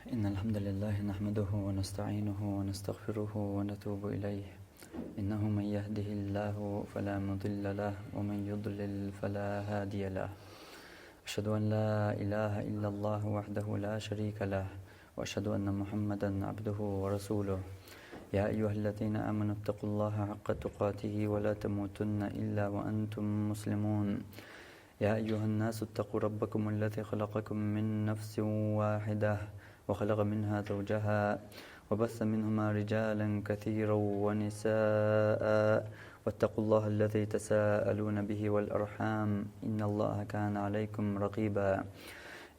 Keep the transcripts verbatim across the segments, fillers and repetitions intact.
إن الحمد لله نحمده ونستعينه ونستغفره ونتوب إليه. إنه من يهده الله فلا مضل له ومن يضلل فلا هادي له. أشهد أن لا إله إلا الله وحده لا شريك له، وأشهد أن محمدا عبده ورسوله. يا أيها الذين آمنوا اتقوا الله حق تقاته ولا تموتن إلا وأنتم مسلمون. يا أيها الناس اتقوا ربكم الذي خلقكم من نفس واحدة وخلق منها زوجها وبث منهما رجالا كثيرا ونساء واتقوا الله الذي تساءلون به والأرحام إن الله كان عليكم رقيبا.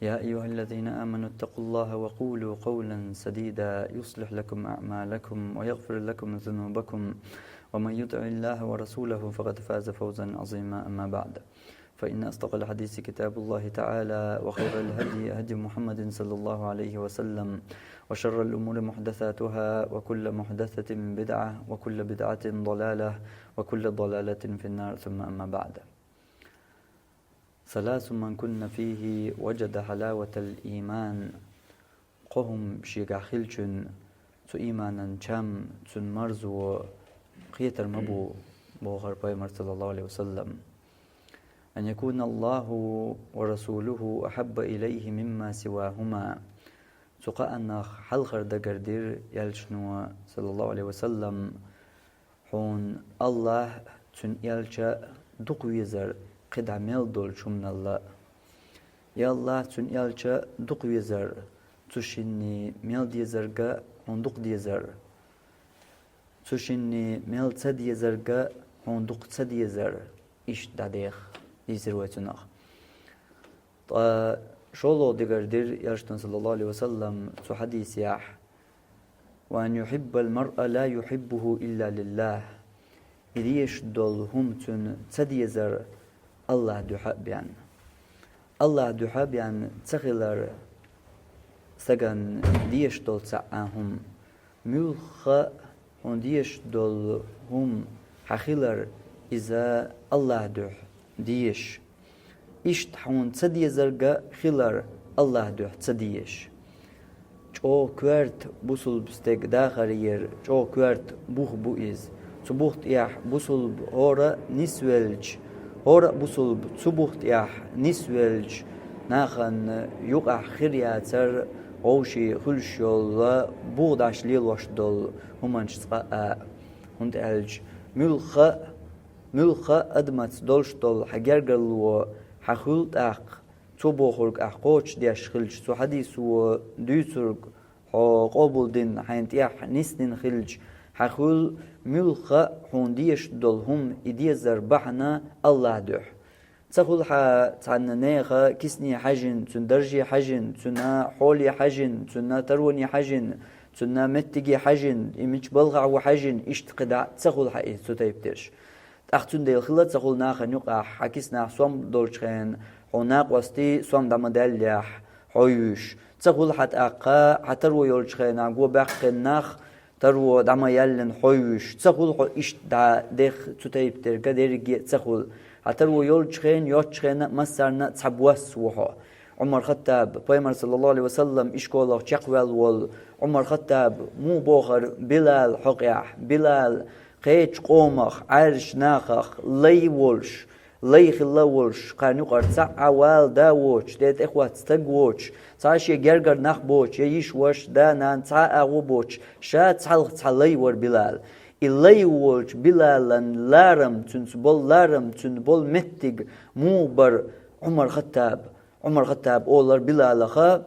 يا أيها الذين آمنوا اتقوا الله وقولوا قولا سديدا يصلح لكم أعمالكم ويغفر لكم ذنوبكم ومن يطع الله ورسوله فقد فاز فوزا عظيما. أما بعد، فإن أصدق الحديث كتاب الله تعالى، وخير الهدي هدي محمد صلى الله عليه وسلم، وشر الأمور محدثاتها، وكل محدثة بدعة، وكل بدعة ضلالة، وكل ضلالة في النار. ثم أما بعد. ثلاث من كن فيه وجد حلاوة الإيمان. Кхо хӀума шегахь хилчун, цу ийманан чам, цун марзо кхетар ма бу, бохар пайхамар, саллаллаху алейхи ва саллам. أن يكون الله ورسوله أحب إليه مما سواهما. Цу кхааннах хьалхара дагардир элчано, саллаллаху алейхи ва саллам, хьуна Аллахь, цун элча дукха везар кхидӀа мел долчу хӀуманал а. Я Аллахь, цун элча дукха везар, цу шинна мел дезарга хьуна дукха дезар, цу шинна мел ца дезарга хьуна дукха ца дезар, иштта дӀадеха дийцира вай цунах. Ткъа шолгӀа дагардир элчано, саллаллаху алейхи ва саллам, цу хьадисехь: وأن يحب المرء لا يحبه إلا لله. И дезаш долу хӀума цунна ца дезар Аллахь дуьхьа а бен. Аллахь дуьхьа а бен ца хилар стагана дезаш долу цхьа а хӀума. Муьлхха а хьуна дезаш долу хӀума хьан хилар, иза Аллахь дуьхьа дезаш. Иштта хьуна ца дезарга хилар Аллахь дуьхьа ца дезаш. ЧӀогӀа коьрта бусулба стеган дахарера чӀогӀа коьрта бух бу иза. Цу бух тӀехь бусулба хӀора а нисвелча, хӀора а бусулба цу бух тӀехь нисвелча, нахана юкъахь хир яцара вовшийн хуьлуш йолу бух дӀаш лелош долу хӀуманаш цкъа а. ХӀунда аьлча муьлхха а, муьлхха а адамаца долуш долу хьан гергарло хьан хуьлу тӀаккха, цо бохург ахь кхочушдеш хилча, цу хьадисо дуьйцург хьо къобалдина, хьайна тӀехь ниснина хилча, хьан хуьлу муьлхха а хьуна дезаш долу хӀума и дезар бахьана Аллахь дуьхьа. Ца хуьлу хьан цхьанна нехан кисане хьаьжина, цуьнан дарже хьаьжина, цуьнан хьоле хьаьжина, цуьнан тароне хьаьжина, цуьнан меттиге хьаьжина, и мича балхахь ву хьаьжина, иштта кхидӀа ца хуьлу хьан иза цу тайпа дерш. ТӀаккха цундела хила ца хуьлу нахана юкъахь, хьан киснахь сом долчу хенахь, хьуна накъостий сом дӀа ма даьллехь, хьо вуьйш. Ца хуьлу хьан тӀаккха, хьан таро йолчу хенахь го баьккхина нах, таро дӀа ма яьллина, хьо вуьйш. Ца хуьлу хьо иштта дӀа дех цу тайпа дерга, дерриге а ца хуьлу. Хьан таро йолчу хенахь, йоцчу хенахь а массарна а цхьа бос ву хьо. Ӏумар Хаттаб, пайхамар, саллаллаху алейхи ва саллам, ишколах чекхваьлла волу Ӏумар Хаттаб муха бохура Билал хьокъехь: Билал, кхечу къомах, Ӏаьржачу нахах лай волуш, лай хилла а волуш, кхарна юкъара цхьа а вала да воцуш, тӀе тӀехӀотта стаг воцуш, цхьа а шен гергара нах боцуш, я йиша-ваша, да-нана, цхьа а агӀо боцуш, ша цхьалха цхьа лай вара Билал. И лай волчу Билалан ларам, цуьнца болу ларам, цуьнан болу меттиг муха бара Ӏумар Хаттаб? Ӏумар Хаттаб олар Билалаха,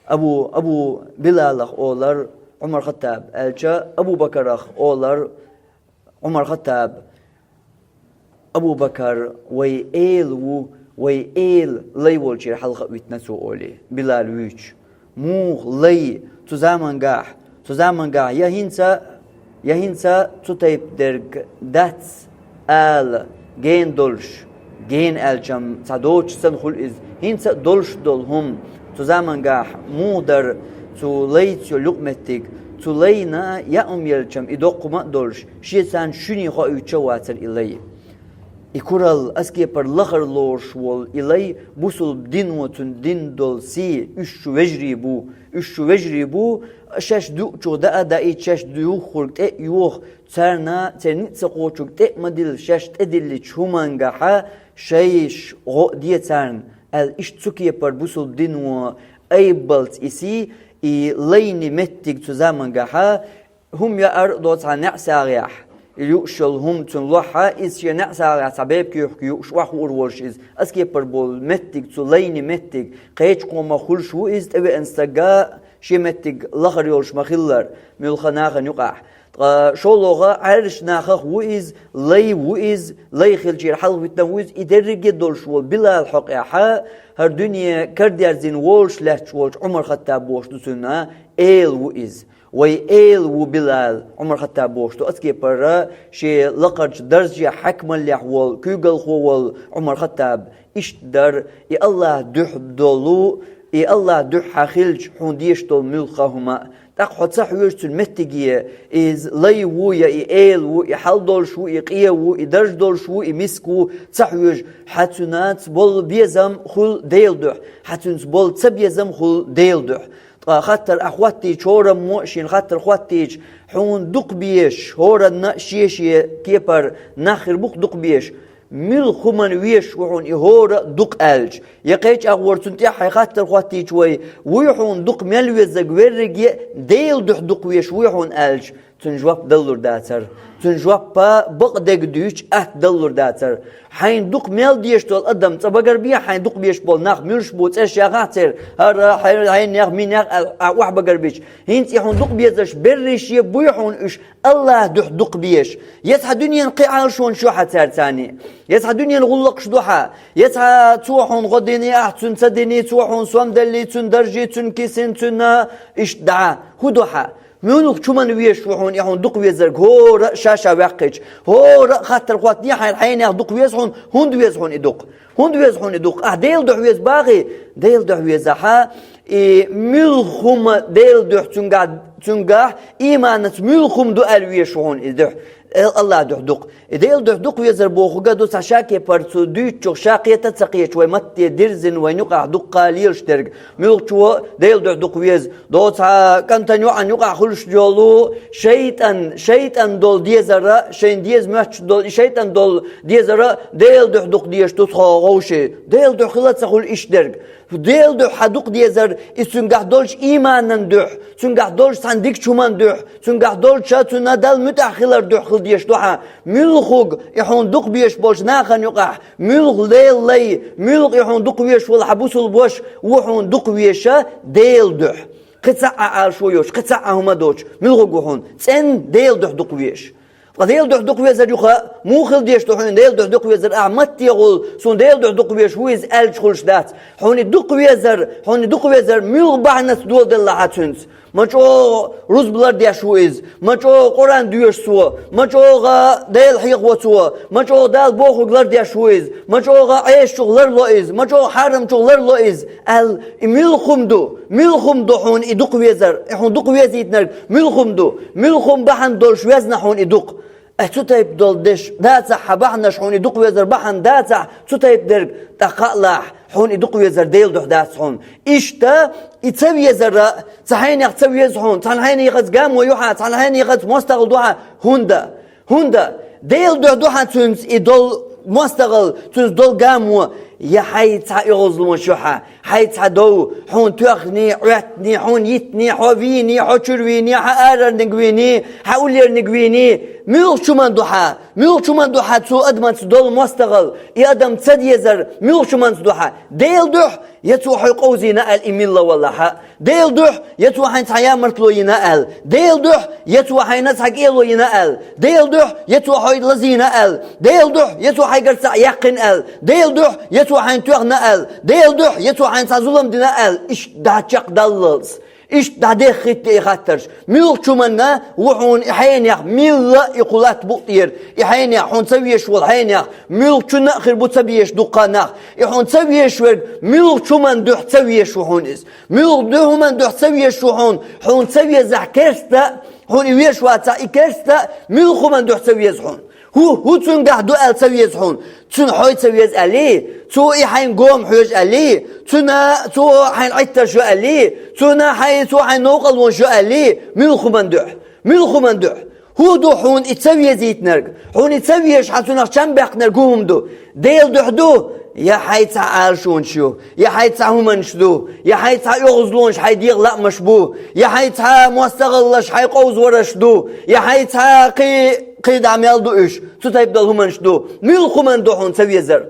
Абу, Абу Билалах олар Ӏумар Хаттаб, аьлча, Абу Бакарах олар Ӏумар Хаттаб. Абу Бакар вай эла ву, вай эла лай волчера хьалха а витина цо олий, Билал вуьйцуш. Муха лай цу замангахь, цу замангахь я хӀинца, я хӀинца цу тайпа дерг дац ала гена долуш, гена аьлчам цхьа доцуш санна хуьлу иза. ХӀинца а долуш долу хӀума цу замангахь муха дара цу лайца йолу юкъаметтиг? Цу лайна яа хӀума елчам и доккха хӀума а долуш, шен царна шуьне хоуьйтуш а вацара и лай. И курал, оцу кепара лахара лоруш волу и лай, бусулба дино цунна дина долу сий, уьш шун вежарий бу, уьш шун вежарий бу, шаьш дуучух даа а даийта, шаьш юххург тӀе а йоха, царна, церан ницкъ ца кхочург тӀе а ма дилла, шаьш тӀедиллинчу хӀумангахьа шайш гӀо а де царна, аьлла, иштта цу кепара бусулба дино айбалц и сий, и лайни меттиг цу замангахьа, хӀума яар а доцу цхьа неӀсагӀехь, и юуш йолу хӀума цунна лохьа, иза шен неӀсагӀехь цхьа бепиг юьхь юуш охьахуур волуш иза, оцу кепара болу меттиг, цу лайни меттиг, кхечу къомах хуьлуш ву иза, тӀевеана стага шен меттиг лахара йолуш ма-хиллара, муьлхха нахана юкъахь. Ткъа шолгӀа Ӏаьржачу нахах ву иза, лай ву иза, лай хилчира хьалха витина ву иза, и дерриге а долуш волу Билал хьокъехьа, хӀара дуьне карадерзина волуш лаьтташ волчу Ӏумар-Хаттаб бохуш ду цунна, эла ву иза. Вай эла ву Билал, Ӏумар-Хаттаб бохуш ду, оцу кепара шен лакхарчу даржехь, хьаькамаллехь волу, куьйгалхо волу Ӏумар-Хаттаб. Иштта дара и АллахӀан дуьхьа долу, и АллахӀан дуьхьа хьан хилча хьуна дезаш долу муьлхха а хӀума. ТӀаккха хьо ца хьоьжу цуьнан меттиге, иза лай ву я и эла ву, и хьал долуш ву, и къе ву, и дарж долуш ву, и миска ву, ца хьоьжу, хьан цуьнца болу безам хуьлу Делан дуьхьа, хьан цуьнца болу ца безам хуьлу Делан дуьхьа. Ткъа хаттар ахь хӀоттийча, хӀораммо а шена хаттар хӀоттийча, хьуна дукха безаш, хӀоранна а шен-шен кепара нах хир бу-кх дукха безаш. Муьлха хӀуманна везаш ву хьуна и хӀора а дукха аьлча, я кхечу агӀор цунна тӀехь хьайн хаттар хӀоттийча вай, вуй хьуна дукха мел везарг верриге а Делан дуьхьа дукха везаш вуй хьуна аьлча, цуьнан жоп даллур дацара. Цуьнан жоп бакъдерг дуьйцуш атта даллур дацара. Хьайна дукха мел дезаш долу адам, цкъа багарбе хьайна дукха безаш болу нах муьлш бу, цӀерш яхахь церан, хӀара хьай-, хьайнех, минех аьлла, ахь охьабагарбича. ХӀинца и хьуна дукха безарш берриш а буй хьуна уьш АллахӀан дуьхьа дукха безаш. Я цхьа дуьненан кхин Ӏалашонаш ю хьан цаьрцани, я цхьа дуьненан гӀуллакхаш ду хьан, я цхьа цо хьуна гӀо дини ахь, цуьнан ца дини, цо хьуна сом делли, цуьнан даржий, цуьнан кисин, цуьнан иштта дӀа. ХӀун ду хьан? Муьлхачу хӀуманна везаш ву хьуна и хьуна дукха везарг, хӀора а ша-ша ваьккхича. ХӀора а хаттар хӀоттае хьайна, хьайнех дукха веза хьуна, хӀунда веза хьуна и дукха? ХӀунда веза хьуна и дукха? Ахь Делан дуьхьа веза бохий? Делан дуьхьа везахь, и муьлха хӀума Делан дуьхьа цуьнгахь, цуьнгахь ийманаца муьлха хӀума ду аьлла везаш ву хьуна и дуьхьа, АллахӀан дуьхьа дукха. И Делан дуьхьа дукха везар бохург а ду цхьа ша кепара цо дуьйцучух ша кхета а ца кхеташ, вай матте дирзина вайна юкъахь дуккха лелаш дерг. Муьлххачо Делан дуьхьа дукха веза, доцу цхьа кӀантана йоӀана юкъахь хуьлуш йолу шайтӀан, шайтӀан долу дезар а, шайна деза моьттуш долу и шайтӀан долу дезар а Делан дуьхьа дукха дезаш ду тхо вовшийн. Делан дуьхьа хила а ца хуьлу иштта дерг. Делан дуьхьа хьан дукха дезар, и цуьнгахь долчу ийманан дуьхьа, цуьнгахь долчу цхьана дикачу хӀуманан дуьхьа, цуьнгахь долчу цуьнан Далла муьтӀахь хилар дуьхьа хила дезаш ду хьан. Муьлхарг и хьуна дукха безаш болчу нахана юкъахь, муьлха Делан лай, муьлха и хьуна дукха везаш волу хьан бусулба ваша ву хьуна дукха везаш Делан дуьхьа. Кхин цхьа а Ӏалашо йоцуш, кхин цхьа а хӀума доцуш, муьлхарг ву хьуна цӀена Делан дуьхьа дукха везаш. Ткъа Делан дуьхьа дукха везар юха муха хила дезаш ду хьуна, Делан дуьхьа дукха везар, ахь маттехула суна Делан дуьхьа дукха везаш ву иза аьлча хуьлуш дац. Хьуна и дукха везар, хьуна и дукха везар муьлха бахьанаца доладелла хьан цуьнца. Ма чӀогӀа рузба лардеш ву иза, ма чӀогӀа Къуръан доьшу цо, ма чӀогӀа Дела хьехаво цо, ма чӀогӀа Далла бохург лардеш ву иза, ма чӀогӀа Ӏесачух ларло иза, ма чӀогӀа хьарамчух ларло иза, аьлла, и муьлха хӀума ду, муьлха хӀума ду хьуна и дукха везар, и хьуна дукха везийтинарг муьлха хӀума ду, муьлха хӀума бахьана долуш везна хьуна и дукха. Э, цу тайпа долу деш дацахь хьан бахьанаш, хьуна и дукха везар бахьана дацахь, цу тайпа дерг, тӀаккха хаалахь, хьуна и дукха везар Делан дуьхьа дац хьуна. Иштта, и ца везар а, цхьана хьенех ца веза хьуна, цхьана хьенехаца гамо ю хьан, цхьана хьенехаца мостагӀал ду хьан, хӀунда? ХӀунда? Делан дуьхьа ду хьан цуьнца и долу мостагӀал, цуьнца долу гамо, я хьайн цхьа оьгӀазламаш ю хьан, хьайн цхьа дов, хьуна тоьхний, Ӏоьттиний, хьуна йитиний, хьо вийний, хьо чуьра вийний, хьан арарниг вийний, хьан уллерниг вийний, муьлхачу хӀуманна ду хьан, муьлхачу хӀуманна ду хьан цу адамаца долу мостагӀал, и адам ца дезар, муьлхачу хӀуманца ду хьан, Делан дуьхьа, я цо хьо къовзийна аьлла и милла валахьа, Делан дуьхьа, я цо хьайна цхьа ямартло йина аьлла, Делан дуьхьа, я цо хьайна цхьа кӀело йина аьлла, Делан дуьхьа, я цо хьо лазийна аьлла, Делан дуьхьа, я цо хьайгара цхьаъ яьккхина аьлла, Делан дуьхьа, я цо хьайна тоьхна аьлла, Делан дуьхьа, я цо хьайна цхьа зулам дина аьлла, иштта дӀачекхдаллалц, иштта дӀадеххийтта и хаттарш. Муьлхачу хӀуманна ву хьуна и хьенех, милла и кху латта букъ тӀера, и хьенех, хьуна ца везаш волу хьенех, муьлххачунна а хир бу ца безаш дуккха нах, и хьуна ца везаш верг, муьлхачу хӀуманна дуьхьа ца везаш ву хьуна иза. Муьлха дуьхьа хӀуманна дуьхьа ца везаш ву хьуна, хьуна ца везахь керста, хьуна и везаш вацахь и керста, муьлха хӀуманна дуьхьа ца веза хьуна. ХӀу, хӀу цуьнгахь ду аьлла ца веза хьуна, цуьнан хьой ца веза аьллий, цо и хьайн гома хьоьжу аьллий, цуьнан, цо хьайн Ӏиттарш йо аьллий, цуьнан хьайн, цо хьайн новкъарлонаш йо аьллий, муьлха хӀуманна дуьхьа? Муьлха хӀуманна дуьхьа? ХӀун ду хьуна и ца везийтинарг? Хьуна и ца везаш хьан цунах чам баьккхинарг хӀун хӀума ду? Делан дуьхьа ду? Я хьай цхьа Ӏалашонаш ю, я хьай цхьа хӀуманаш ду, я хьай цхьа оьгӀазлонаш хьай дегӀан лаамаш бу, я хьай цхьа моастагӀаллаш хьай къовзавараш ду, я хьай цхьа кхин, кхин дӀа мел ду уьш, цу тайпа долу хӀуманаш ду. Муьлха хӀуманна ду хьуна ца везар?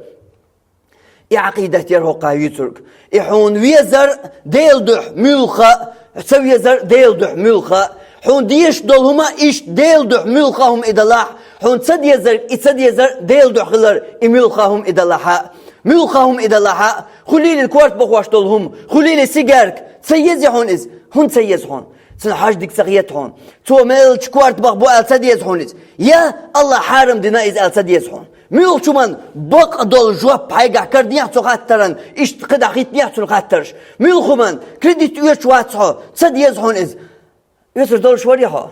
И Ӏакъидат яра хӀокхахь юьйцург. И хьуна везар Делан дуьхьа муьлха, ца везар Делан дуьхьа муьлха. Хьуна дезаш долу хӀума иштта Делан дуьхьа муьлха хӀума и далахь, хьуна ца дезарг и ца дезар Делан дуьхьа хилар и муьлха хӀума и далахьа. Муьлха хӀума и далахьа, хуьлийла корта бахош долу хӀума, хуьлийла сигарка, ца еза хьуна иза? ХӀунда ца еза хьуна? Цуьнан хьожа дика ца хета хьуна? Цо мелча корта баха бу аьлла ца деза хьуна иза? Я АллахӀа хьарам дина иза аьлла ца деза хьуна? Муьлхачу хӀуманна бакъдолу жоп хьайгахь карадехьа цу хаттаран, иштта кхидӀа хӀиттинехьа цуьнан хаттарш? Муьлха хӀуманна кредит оьцуш вац хьо, ца деза хьуна иза? Оьцуш долуш варий хьо?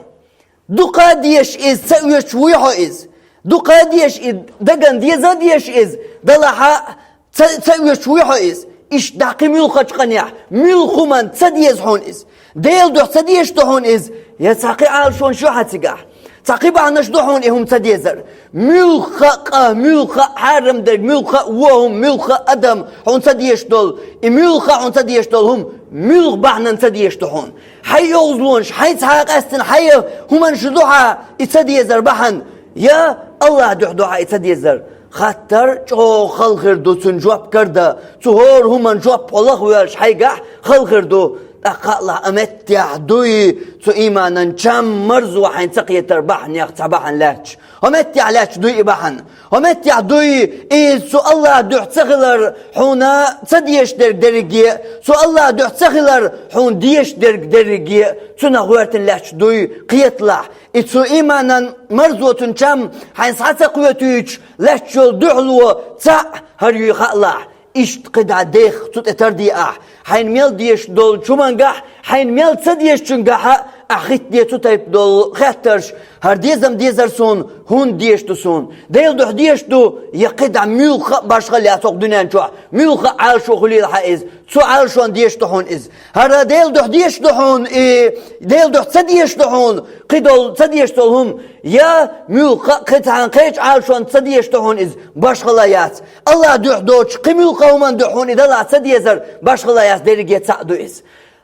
Дукха а дезаш иза, ца оьцуш вуй хьо иза? Дукха а дезаш и дагна деза а дезаш иза, далахьа а ца, ца оьцуш вуй хьо иза? Иштта дӀа кхин муьлххачу къинехь, муьлха хӀуманна ца деза хьуна иза? Делан дуьхьа ца дезаш ду хьуна иза? Я цхьа кхин Ӏалашонаш ю хьан цигахь? Цхьа кхин бахьанаш ду хьуна и хӀума ца дезар? Муьлхха а къа, муьлхха а хьарам дерг, муьлхха а вон хӀума, муьлхха а адам хьуна ца дезаш долу, и муьлхха а хьуна ца дезаш долу хӀума муьлха бахьанна ца дезаш ду хьуна? Хьайн оьгӀазлонаш, хьайн цхьа а къаьстина хьайн хӀуманаш ду хьан и ца дезар бахьана, я АллахӀан дуьхьа ду хьан и ца дезар? Хаттар чӀогӀа хала хир ду, цуьнан жоп карадан, цу хӀора хӀуманна жоп хьо лаха воьлча хьайгахь хала хир ду. ТӀаккха хаалахь, а меттехь дуй цу ийманан чам марзо хьайна ца кхетар бахьанех цхьа бахьана лаьтташ? ХӀо меттехь лаьтташ дуй и бахьана? ХӀо меттехь дуй иза цу АллахӀан дуьхьа ца хилар хьуна ца дезаш дерг дерриге а, цу АллахӀан дуьхьа ца хилар хьуна дезаш дерг дерриге а, цунах гӀоьртина лаьтташ дуй? Кхеталахь, и цу ийманан марзо, цуьнан чам хьайна схьа ца кхетуьйтуш лаьтташ йолу дуьхьало цхьаъ хӀара юй хаалахь. Иштта кхидӀа дех цу тӀе тардеахь, хьайна мел дезаш долчу хӀумангахь, хьайна мел ца дезачуьнгахь а ахь хӀиттаде цу тайпа долу хаттарш: хӀара деза ма дезара суна, хӀунда дезаш ду суна? Делан дуьхьа дезаш ду, я кхидӀа муьлхха а башхалла яц хӀокху дуьнен чохь, муьлхха а Ӏалашо хуьлийла хьан иза, цу Ӏалашонна дезаш ду хьуна иза? ХӀара Делан дуьхьа дезаш ду хьуна и, Делан дуьхьа ца дезаш ду хьуна кхидолу, ца дезаш долу хӀума, я муьлхха а кхин цхьана кхечу Ӏалашонна ца дезаш ду хьуна иза, башхалла яц? АллахӀан дуьхьа доцуш кхин муьлхха а хӀуманна дуьхьа хьуна и далахь ца дезар башхалла яц, дерриге а цхьаъ ду иза.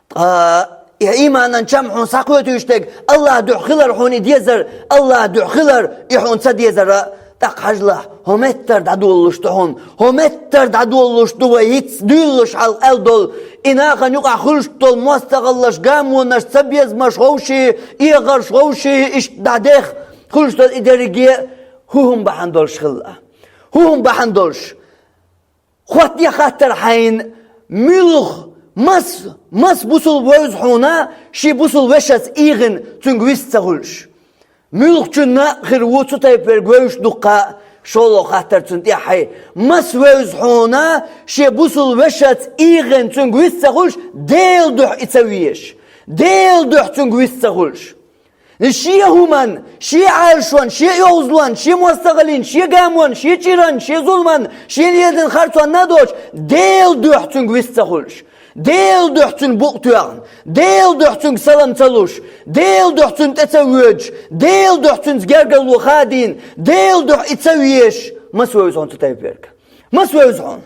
Ткъа и ийманан чам хьуна схьакхетуьйтуш дерг АллахӀан дуьхьа хилар хьуна и дезар, АллахӀан дуьхьа хилар и хьуна ца дезар а. ТӀаккха хьажалахь, хӀо меттара дӀадолалуш ду хьуна, хӀо меттара дӀадолалуш ду вай хӀинцца дуьйлалуш хьалха аьлла долу, и нахана юкъахь хуьлуш долу моастагӀаллаш, гамонаш, цабезамаш, ховший, эгӀарш, ховший, иштта дӀадех хуьлуш долу и дерриге а хӀун хӀума бахьана долуш хилла? ХӀун хӀума бахьана долуш? Хаттаде хаттар хьайна: муьлха, мас, мас бусулба вевза хьуна шен бусулба вешаца ийгӀина цуьнга вист ца хуьлуш? Муьлххачунна а хир ву цу тайпа верг вевзаш дуккха а? ШолгӀа хаттар цунна тӀехь хьай: мас вевза хьуна шен бусулба вешаца ийгӀина цуьнга вист ца хуьлуш, Делан дуьхьа и ца везаш? Делан дуьхьа цуьнга вист ца хуьлуш? Шен хӀуманна, шен Ӏалашонна, шен оьгӀазлонна, шен моастагӀаллина, шен гамонна, шен чӀиранна, шен зуламанна, шен лелийна харцонна а доцуш, Делан дуьхьа цуьнга вист ца хуьлуш, Делан дуьхьа цуьнан букъ тоьхна, Делан дуьхьа цуьнга салам ца луш, Делан дуьхьа цунна тӀе ца воьдуш, Делан дуьхьа цуьнца гергарло хадийна, Делан дуьхьа и ца везаш, мас вевза хьуна цу тайпа верг? Мас вевза хьуна?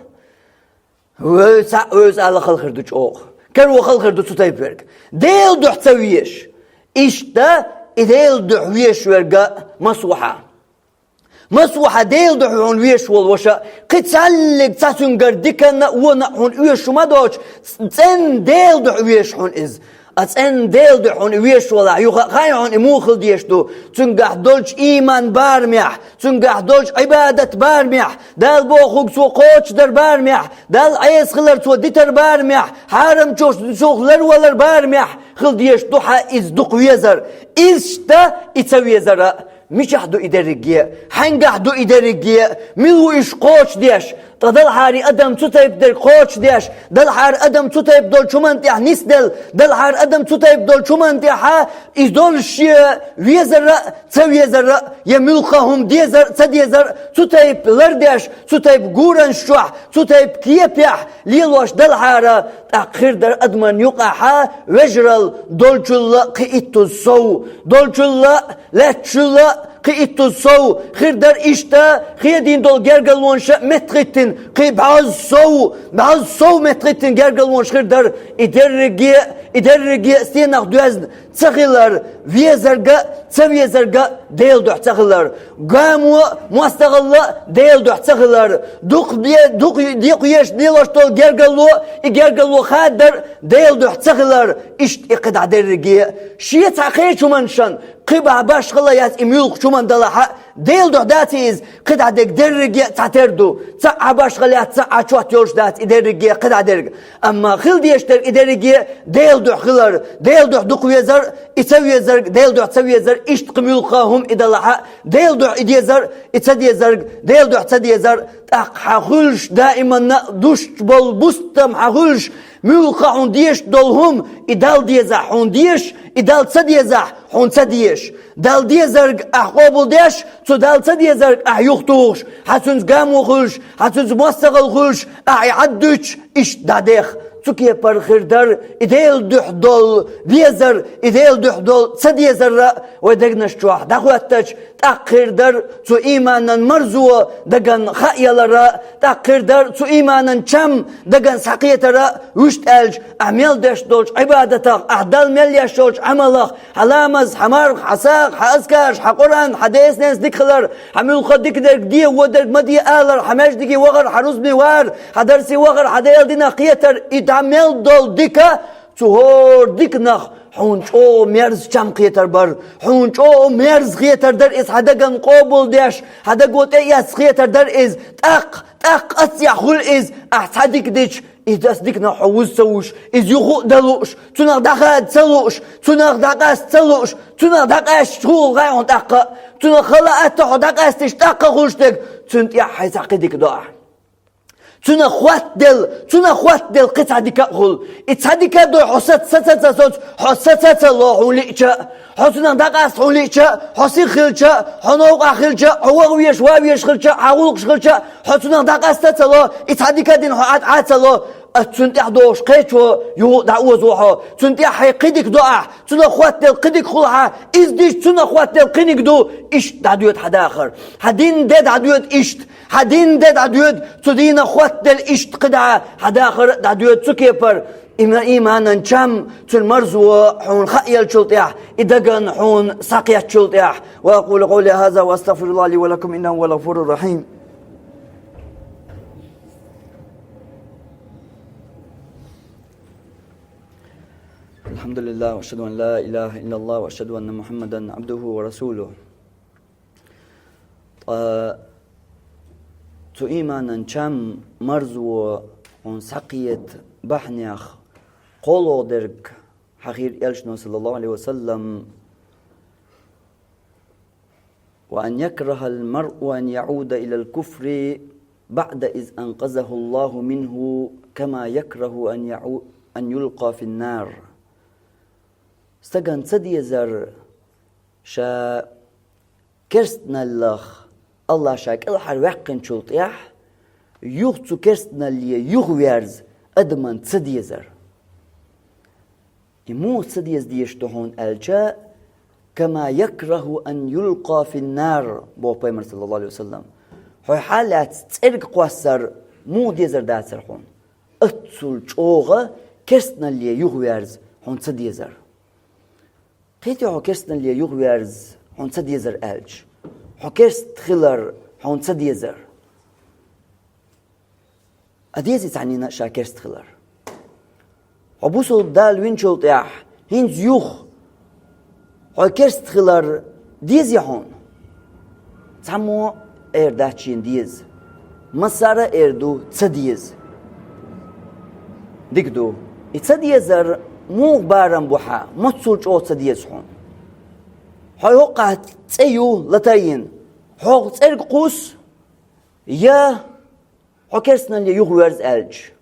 Вевза, цхьаъ вевза ала хала хир ду чӀогӀа. Каро хала хир ду цу тайпа верг. Делан дуьхьа ца везаш. Иштта и Делан дуьхьа везаш верг а мас ву хьан? Мас ву хьан Делан дуьхьа хьуна везаш волу ваша? Кхин цхьаьллиг цхьа цуьнгара диканна а, вонна а хьуна оьшуш ма доцуш, цӀенна Делан дуьхьа везаш хьуна иза. Ткъа цӀенна Делан дуьхьа хьуна и везаш валахь, юха а хаьий хьуна и муха хила дезаш ду? Цуьнгахь долчу ийман барамехь, цуьнгахь долчу Ӏибадат барамехь, Дала бохург цо кхочушдар барамехь, Далла Ӏеса хилар цо дитар барамехь, хьарамчух цо ларвалар барамехь хила дезаш ду хьан иза дукха везар. Иштта и ца везар а. Мичахь ду и дерриге а? Хьаьнгахь ду и дерриге а? Мила ву уьш кхочушдеш? Ткъа далхьара адам цу тайпа дерг кхочушдеш, далхьара адам цу тайпа долчу хӀуманна тӀехь нисделла, далхьара адам цу тайпа долчу хӀуманна тӀехьа иза долуш шен везар а, ца везар а, я муьлхха хӀума дезар а, ца дезар а, цу тайпа лардеш, цу тайпа гуранаш чохь, цу тайпа кепехь лелош далхьара, тӀаккха хир дара адаман юкъахьа вежаралла долчул а кхин иттуза сов, долчул а, лаьтташул а кхин иттуза сов, хир дара иштта, хедийна долу гергарлонаш а меттахӀиттина, кхин бӀозза сов, бӀозза сов меттахӀиттина гергарлонаш хир дара, и дерриге а, и дерриге а стенах доьзна ца хилар, везарг а, ца везарг а Делан дуьхьа ца хилар, гамо а, мостагӀалла а Делан дуьхьа ца хилар, дукха де-, дукха декхаеш лелош долу гергарло а, и гергарло хадар а Делан дуьхьа ца хилар, иштта и кхидӀа дерриге а. Шен цхьа кхечу хӀуманашна кхин бахьа башхалла яц и муьлххачу хӀуманна далахь а, Делан дуьхьа дац иза, кхидӀа дерг дерриге а цхьатера ду, цхьа а башхалла яц, цхьа а чот йолуш дац и дерриге а кхидӀа дерг. Амма хила дезаш дерг и дерриге а Делан дуьхьа хилар, Делан дуьхьа дукха везар а, и ца везарг, Делан дуьхьа ца везар, иштта кхин муьлхха хӀума и далахь а, Делан дуьхьа и дезар, и ца дезарг, Делан дуьхьа ца дезар, тӀаккха хьан хуьлуш даиманна а дуьсуш болу бустам хьан хуьлуш, муьлхха хьуна дезаш долу хӀума, и Далла дезахь хьуна дезаш, и Далла ца дезахь хьуна ца дезаш. Далла дезарг ахь къобалдеш, цу Далла ца дезарг ахь юхатухуш, хьан цуьнца гамо хуьлуш, хьан цуьнца мостагӀалла хуьлуш, ахь и Ӏад дуьтуш, иштта дӀадех. Цу кепара хир дара и Делан дуьхьа долу везар, и Делан дуьхьа долу ца дезар а вай дегнаш чохь дӀахӀоьттича, тӀаккха хир дара цу ийманан марзо даган хаа ялар а, тӀаккха хир дара цу ийманан чам даган схьакхетар а, вуьшта аьлча, ахь мел деш долчу Ӏибадатах, ахь Далла мел еш йолчу Ӏамалах, хьан ламаз, хьан марха, хьан сагӀа, хьан азкараш, хьан Къуръан, хьан деза-ненца дика хилар, хьан муьлхха дика дерг де, вон дерг ма де алар, хьан маьждиге вахар, хьан рузбане вар, хьан дарсе вахар, хьан Делан динах кхетар, и дӀа мел долу дика, цу хӀора диканах хьуна чӀогӀа мерза чам кхетар бара, хьуна чӀогӀа мерза хетар дара иза, хьан даган къобалдеш, хьан даго тӀеэцна хетар дара иза, тӀаккха, тӀаккха аццехь хуьлу иза, ахь цхьа дика дича, иза ас диканах хьо вуза ца вуш, иза юха а дан лууш, цунах дӀахада ца лууш, цунах дӀакъаста ца лууш, цунах дӀакъаьсташ хула гӀай хьуна тӀаккха а, цунах хала атта хьо дӀакъаьсташ тӀаккха а хуьлуш дерг, цуьнан тӀехь хьайн цхьа кхин дика до ахь. Цунах хӀоттаделла, цунах хӀоттаделла кхин цхьа дика а хуьлу. И цхьа дика а дой, хьо са, са ца, ца соцу, хьо са ца, ца ло хьуна лиъча а, хьо цунах дӀакъаста хьуна лиъча а, хьо сиха хилча а, хьо новкъахь хилча а, хьо ваха везаш, ван везаш хилча а, хьан гӀуллакхаш хилча а, хьо цунах дӀакъаста а ца ло, и цхьа дика а дина хьо Ӏад Ӏа а ца ло, ас цунна тӀехь дохуш кхечо юха а дӀаозо хьо. Цунна тӀехь хьайн кхин дика до ахь, цунах хӀоттаделла кхин дика хуьлу хьан, иза дича цунах хӀоттаделла кхин дика ду, иштта дӀадоьду хьан дахар. Хьан дин де дӀадоьду иштта. Хьан дин де дӀадоьду, цу дийнах хӀоттаделла иштта кхидӀа хьан дахар а дӀадоьду цу кепара. Има-, ийманан чам, цуьнан марзо хьуна хаа еллачул тӀехь, и даган хьуна схьакхеттачул тӀехь. وأقول قولي هذا وأستغفر الله لي ولكم إنه هو الغفور الرحيم. الحمد لله وأشهد أن لا إله إلا الله وأشهد أن محمدا عبده ورسوله. Ткъа цу ийманан чам, марзо хьуна схьакхета бахьанех кхоалгӀа дерг хьахийра элчано, саллаллаху Ӏалайхи ва саллам: «وأن يكره المرء أن يعود إلى الكفر بعد إذ أنقذه الله منه كما يكره أن يعو-، أن يلقى في النار». Стагана ца дезара ша керстаналлах Аллах ша кӀелхьарваьккхинчул тӀехь, юха цу керстаналле юхаверза адаман ца дезар. И муха ца деза дезаш ду хьуна аьлча, «كما يكره أن يلقى في النار», боху пайхамар, саллаллаху Ӏалайхи ва саллам. Хьо хьалаьцна цӀерга кхоссар муха дезар дацара хьуна? Аццул чӀогӀа керстаналле юхаверза хьуна ца дезар. Кхетий хьо керстаналле юхаверза хьуна ца дезар аьлча? Хьо керста хилар хьуна ца дезар. А дезий цхьаннена а ша керста хилар? Хьо бусалба Дала винчул тӀехь, хӀинца юха хьо керста хилар дезий хьуна? Цхьаммо а эр дац шена деза. Массара а эр ду ца деза. Дика ду. И ца дезар муха барам бу хьан, маццул чӀогӀа ца деза хьуна? Хьо хӀокхахь цӀе ю латайина. Хьох цӀерга кхусса, я, хьо керстаналле юха воьрза аьлча,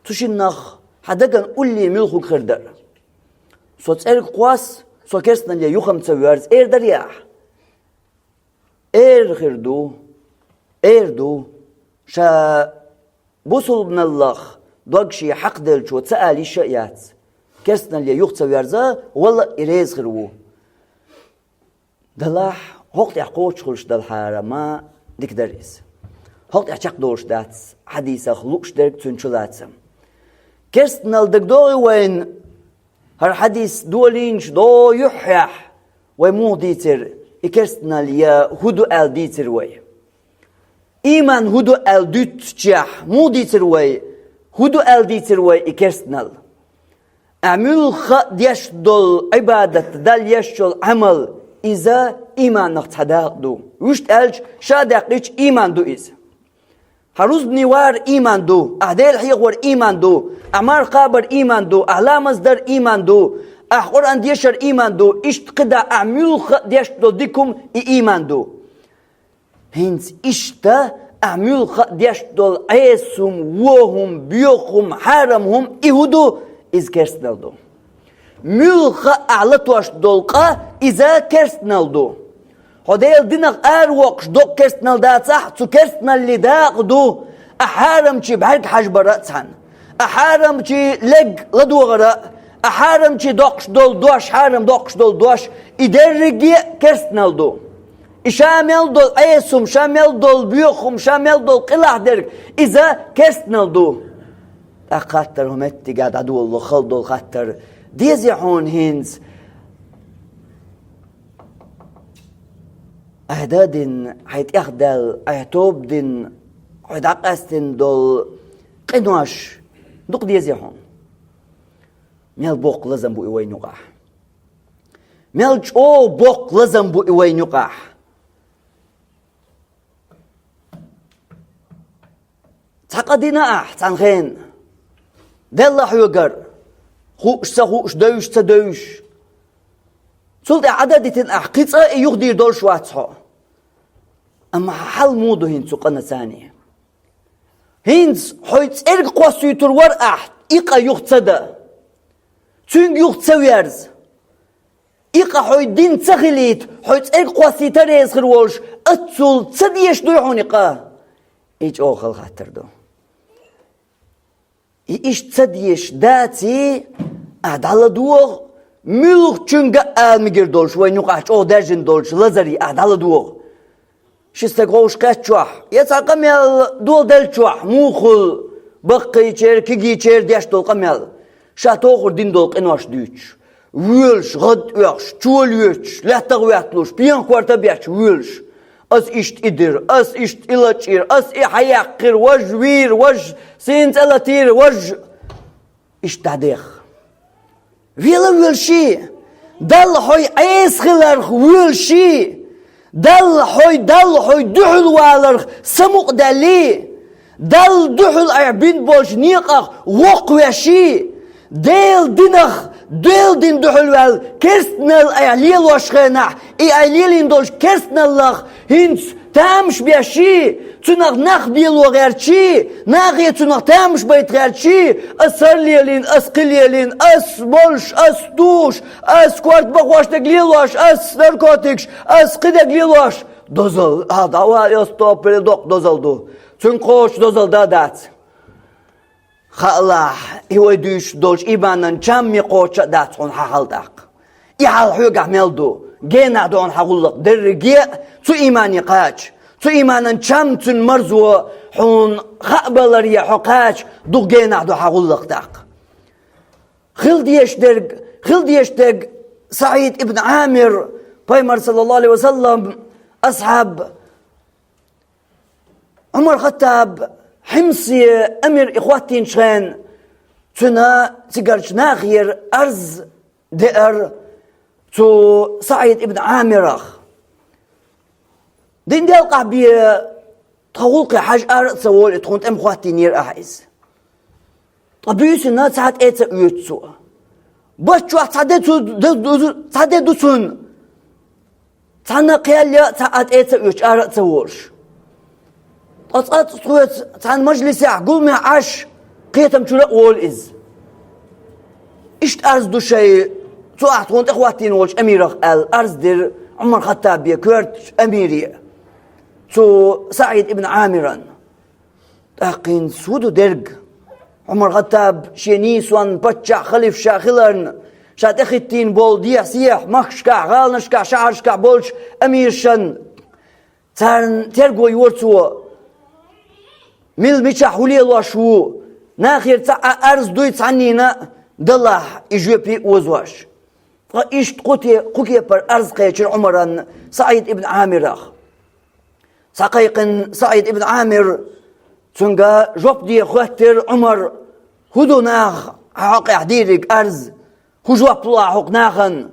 цу шиннах хьан даган улле муьлха хургдар? Со цӀерга кхосс, со керстаналле юха-м ца воьрза, эр дарий ахь? Эр хир ду, эр ду, ша бусулбаналлах дог ший хьакхаделлачо ца ала йиш а яц, керстаналле юха ца воьрза, валлахӀи, и реза хир ву. Делахь, хӀокху тӀехь кхочуш хуьлуш далахьара ма дика дара иза. ХӀокху тӀехь чекхдолуш дац хьадисах лууш дерг, цуьнан чулацам. Керстаналла дагадогӀий вайна? ХӀара хьадис долийначу догӀу юьххьехь вай муха дийцира, и керстаналла я хӀун ду аьлла дийцира вай? Ийман хӀун ду аьлла дуьйцучехь муха дийцира вай, хӀун ду аьлла дийцира вай и керстаналла? Ахь муьлхха а деш долу Ӏибадат, Далла еш йолу Ӏамал, иза ийманах цхьа дакъа ду. Вуьшта аьлча, ша даьккхича, ийман ду иза. Хьан рузбане вар ийман ду, ахь Дела хьехор ийман ду, ахь марха кхабар ийман ду, ахь ламаз дар ийман ду, ахь Къуръан дешар ийман ду, иштта кхидӀа ахь муьлхха а деш долу дика хӀума и ийман ду. ХӀинца иштта ахь муьлхха а деш долу Ӏеса хӀума, вон хӀума, боьха хӀума, хьарам хӀума и хӀун ду? Иза керстаналла ду. Муьлхха а ахь латош долу къа, иза керстаналла ду. Хьо Делан динах аравоккхуш доккха керстаналла дацахь, цу керстаналлин дакъа ду ахь хьарамчийн бӀаьрг хьажбар а цхьаьна, ахь хьарамчийн лерг ладогӀар а, ахь хьарамчийн доккхуш долу дош, хьарам доккхуш долу дош, и дерриге а керстаналла ду. И ша мел долу Ӏеса хӀума, ша мел долу боьха хӀума, ша мел долу къилахь дерг, иза керстаналла ду. ТӀаккха хаттар, хӀун меттигехь дӀадолало хала долу хаттар: дезий хьуна хӀинца Ахь дан а дина, хьайн тӀехдаьлла, ахь тоба дина, хьо дӀакъаьстина долу къинош дукха дезий хьуна? Мел боккха лазам бу и вайна юкъахь! Мел чӀогӀа боккха лазам бу и вайна юкъахь! Цхьа къа дина ахь цхьана хенахь, делла хьоьгара, хууш ца хууш, девзаш ца девзаш. Цул тӀаьхьа Ӏад а дитина ахь, кхин цкъа а и юхадийр долуш вац хьо. Амма хьан хьал муха ду хӀинца цу къанаца? ХӀинца хьо цӀерга кхоссуьйтур вара ахь, и къа юха ца дан, цуьнга юха ца верза. И къа хьо дина ца хилийта, хьо цӀерга кхоссийта реза хир волуш, аццул ца дезаш дуй хьуна и къа? И чӀогӀа хала хаттар ду. И иштта ца дезаш даций, ахь дӀаладогӀа, муьлххачуьнга а ала мегар долуш, вайна юкъахь чӀогӀа даьржина долчу лазарий ахь дӀаладогӀа. Ши стаг вовшахкхетчохь, я цхьа къамел доладелчохь, муха хуьлу баккхийчеран, кегийчеран деш долу къамел, ша тохар дина долу къинош дуьйцуш, воьлуш, гӀад оьхуш, чоь лоьцуш, лаьттах а хӀоьтталуш, пенах корта а бетташ воьлуш: «Ас иштта и дира, ас иштта и лачкъийра, ас и хьаяьккхира, важа вийра, важа сийна цӀе латийра, важа». Иштта дӀадеха. Вела воьлший, Далла хьо Ӏеса хиларх воьлший, Далла хьо, Далла хьо дуьхьал валарх самукъадаьллий, Далла дуьхьал айхьа бина болчу некъах воккхавеший, Делан динах, Делан дин дуьхьал ваьлла керстаналла айхьа лелош хенахь, и айхьа лелийна долчу керстаналлах хӀинца тамаш беший, цунах нах бело гӀерташий, нахе цунах тамаш байта гӀерташий, ас хӀара лелийна, ас кхин лелийна, ас молуш, ас тухуш, ас корта бахош дерг лелош, ас наркотикаш, ас кхидерг лелош. Дозалла, а, дӀаваха, ас топ, доккха дозалла ду. Цуьнга кхочуш дозалла дан дац. Хаалахь, и вай дуьйцуш долчу ийманан чам кхочуш а дац хьуна хьан хьал тӀаккха. И хьал хьоьгахь мел ду, генахь ду хьуна хьан гӀуллакх дерриге а, цу иймане кхача, цу ийманан чам, цуьнан марзо хьуна хаабаларе хьо кхача, дукха генахь ду хьан гӀуллакх тӀаккха. Хила дезаш дерг, хила дезаш дерг, СаӀид ибн Ӏамир, пайхамар, саллаллаху Ӏалайхи ва саллам, асхьаб, Ӏумар-Хаттаб Хьимсе амир и хӀоттийначу хенахь, цуьнан цигарчу нахера арз деара цу СаӀид ибн Ӏамирах: «Дин делкъахь бен, тхан гӀуллакхе хьажа, ара а ца волу, и тхуна тӀе ма хӀоттийнера ахьа иза». Ткъа буьйсанна цхьа тӀе а ца оьцу цо. Бат чохь цхьа де цу-, ду-, ду-, цхьа де ду цунна. Цхьанна кхел ян а, цхьа а тӀе а ца оьцуш, ара а ца волуш. Ткъа цкъа а цхьацца цхьан мажлисехь гуламехь Ӏаш, кхетам чуьра а волу иза. Иштта арз ду шайн, цу ахь тхуна тӀехӀоттийна волчу амирах аьлла, арз дира Ӏумар-Хаттабе, коьртачу амире, цу СаӀид ибн Ӏамиран. ТӀаккха хӀинца хӀун ду дерг? Ӏумар-Хаттаб шен нийсонан паччахь, халифа ша хиларна, ша тӀехӀиттийна болу дехьа-сехьа махкашкахь, гӀаланашкахь, шахьаршкахь болчу амирашна, царна терго йора цо. Мила мичахь хӀун лелош ву? Нахера цхьа а арз дуй цхьаннена а, далахь и жоьпе а озош. Ткъа иштта кху те-, кху кепара арз кхечира Ӏумаран СаӀид ибн Ӏамирах. Схьакхайкхина СаӀид ибн Ӏамир, цуьнга жоп де хоьттира Ӏумар: «ХӀун ду нах хьан хьокъехь дийриг арз? ХӀун жоп ло ахь хӀокху нахана?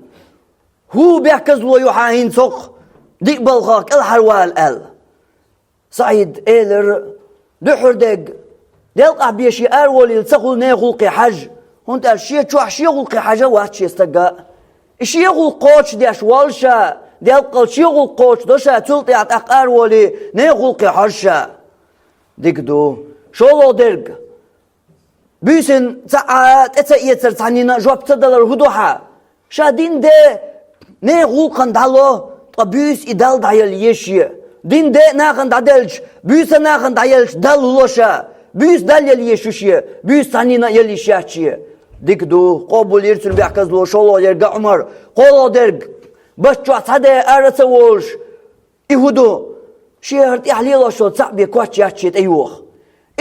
ХӀун бехказло ю хьан хӀинца хӀокху диъ балхах кӀелхьарвала?» — аьлла. СаӀид элира: «Дуьххьара дерг, делкъахь бен шен араволийла ца хуьлу нехан гӀуллакхе хьажа, хӀунда аьлча шен чохь шен гӀуллакхе хьажа а вац шен стага. И шен гӀуллакх кхочушдеш воллу ша, делкъал шен гӀуллакх кхочушдо ша, цул тӀаьхьа тӀаккха араволий, нехан гӀуллакхе хьожу ша». Дика ду. ШолгӀа дерг. Буьйсанна цхьа а тӀе ца эцар, цхьаннена а жоп ца далар хӀун ду хьан? Ша дина де нехан гӀуллакхана дӀало, ткъа буьйса и Далла дӀаелла еза шен. Дина де а нахана дӀаделча, буьйса а нахана дӀаелча, Далла ло ша. Буьйса Далла елла еза шу шен, буьйса цхьаннена а елла йиш яц шен. Дика ду, къобалйира цуьнан бехказло шолгӀа дерг а Ӏумар. КхоалгӀа дерг. Бат чохь цхьа де ара а ца волуш, и хӀун ду? Шен хӀара тӀехь лелош йолу цхьаъ бен коч яц шен тӀейоха.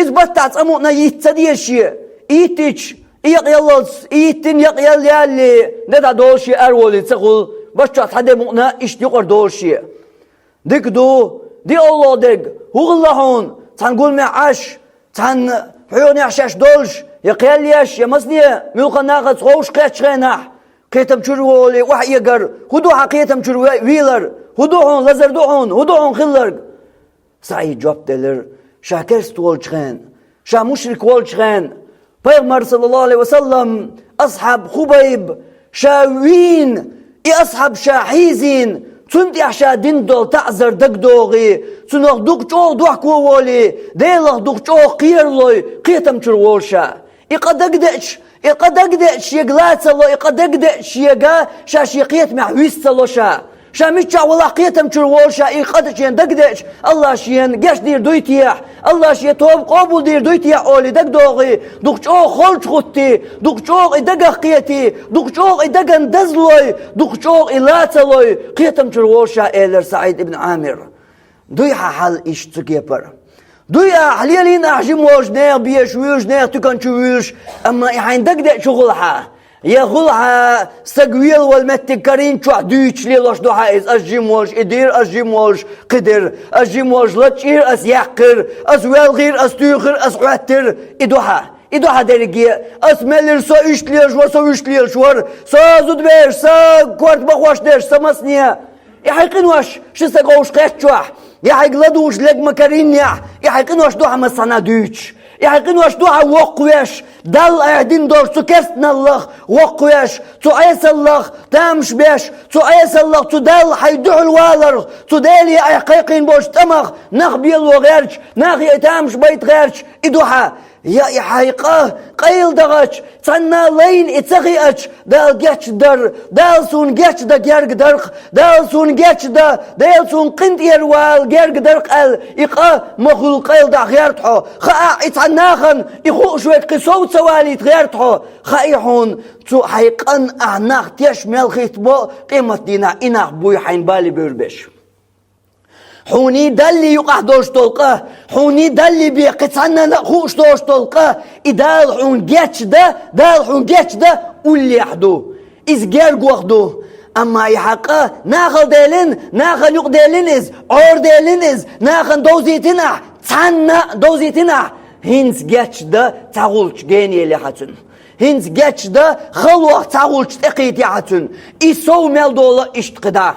Иза баттахь цкъа мукъана йитта ца деза шен. И йиттича, и якъаяллалц, и йиттина якъаялла ялале, де дӀадолу шен, араволий ца хуьлу, бат чохь цхьа де мукъана иштта юкъара долу шен. Дика ду, диъалгӀа дерг, хӀун хилла хьуна, цхьана гуламехь Ӏаш, цхьана хьоьгӀанехь шаьш долуш, я кхел еш, я масане муьлхха нахаца ховш кхеттачу хенахь, кхетам чуьра волий охьаэгар, хӀун ду хьан кхетам чуьра ве-, вийлар? ХӀун ду хьуна, лазар ду хьуна, хӀун ду хьуна хилларг? СаӀид жоп делира: ша керста волчу хенахь, ша мушрик волчу хенахь, Пайхамар, саллаллаху Ӏалайхи ва саллам, асхьаб Хубайб ша вийна, и асхьаб ша хьийзийна, цунна тӀехь ша дина долу таӀзар дагадогӀий, цунах дукха чӀогӀа дохко волий, Делах дукха чӀогӀа кхералой, кхетам чуьра волу ша. И къа дагадеъча, и къа дагадеъча шега ла ца ло, и къа дагадеъча шега ша шен кхетамехь вист ца ло ша. Ша миччахь валахь кхетам чуьра волу ша, и къа шена дагадеъча, АллахӀа шена гечдийр дуй техьа, АллахӀа шен тоба къобалдийр дуй техьа олий дагадогӀий, дукха чӀогӀа холчу гӀуттий, дукха чӀогӀа и дагах кхетий, дукха чӀогӀа и дагна дазлой, дукха чӀогӀа и ла ца лой, кхетам чуьра волу ша, элира СаӀид ибн Ӏамир. Дуй хьан хьал иштта цу кепара? Дуй ахь, лелийна ахь жима волуш, нехан беша вуьйлуш, нехан туькан чу вуьйлуш, амма и хьайна дагадеъча хӀун хуьлу хьан? Я хуьлу хьан стаг велавала меттиг карийна чохь дуьйцуш лелош ду хьан иза: ас жима волуш и дийра, ас жима волуш кхидира, ас жима волуш лачкъийра, ас яьккхира, ас воьлхийра, ас туьйхира, ас хьоьттира, и ду хьан? И ду хьан дерриге? Ас мел йира, со иштта лелаш вара, со вуьшта лелаш вара, со зудабераш, со корта бахош дерш, со масане. И хьайн къинош ши стаг вовшах кхетчохь, я хьайга ладугӀуш лерг ма карийнехь, и хьайн къинош ду хьан массанхьа дуьйцуш. И хьайн къинош ду хьан воккхавеш, Далла айхьа дина долуш цу керстаналлах воккхавеш, цу Ӏесаллах тамаш беш, цу Ӏесаллах, цу Далла хьайн дуьхьал валарх, цу Деле айхьа кхайкхийна болчу тӀамах нах бело гӀерташ, нахе и тамаш байта гӀерташ, и ду хьан? Я и хьайн къа къайладахча, цхьанна лайна и ца хиъча, Дала гечдар, Дала суна гечдан герга дарх, Дала суна гечдан, Дела суна къинтӀера вала герга дарх аьлла, и къа ма хуьлу къайладахь гӀерта хьо. Хаахь и цхьана нахана, и хууш верг кхин сов ца валийта гӀерта хьо. Хаий хьуна, цу хьайн къан ахь нах теш мел хӀиттабо, къематдийнахь и нах буй хьайна бале буьрбеш. Хьуний Даллий юкъахь долуш долу къа, хьуний Даллий бен кхин цхьаннана а хууш долуш долу къа, и Дала хьуна гечдан, Дала хьуна гечдан уллехь ду. Иза гергох ду. Амма и хьан къа нахала делина, нахана юкъа делина иза, Ӏора делина иза, нахана довзийтина ахь, цхьанна а довзийтина ахь, хӀинца гечдан цхьа гӀулч гена елехьа цуьнан. ХӀинца гечдан халох цхьа гӀулч тӀекхийтехьа цуьнан. И сов мел долу иштта кхидӀа.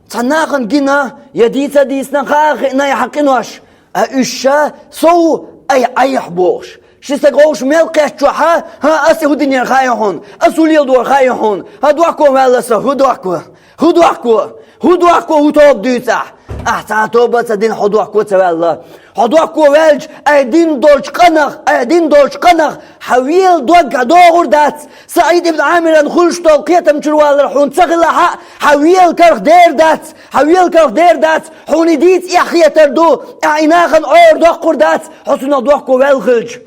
Цхьа нахана гина, я дийца а дийцина, хаа а хиъна и хьан къинош, а уьш ша сов айхьа Ӏайха бохуш. Ши стаг вовшах мел кхетчохьа, хӀан, ас и хӀун динера хаий хьуна, ас хӀун леладора хаий хьуна, хӀан, дохко ваьлла сан, хӀун дохко, хӀун дохко, хӀун дохко, хӀун тоба дуьйцу ахь? Ахьа цхьа тоба а ца дина, хьо дохко ца ваьлла. Хьо дохко ваьлча, ай дина долчу къинах, ай дина долчу къинах хьан вела дог хьан догӀур дац. СаӀид ибн Ӏамиран хуьлуш долу кхетам чуьра валар хьуна ца хилахь а, хьан вела карах дер дац, хьан вела карах дер дац, хьуна и дийца эхь хетар ду, ахьа и нахана Ӏора доккхур дац, хьо цунах дохко ваьлла хилча.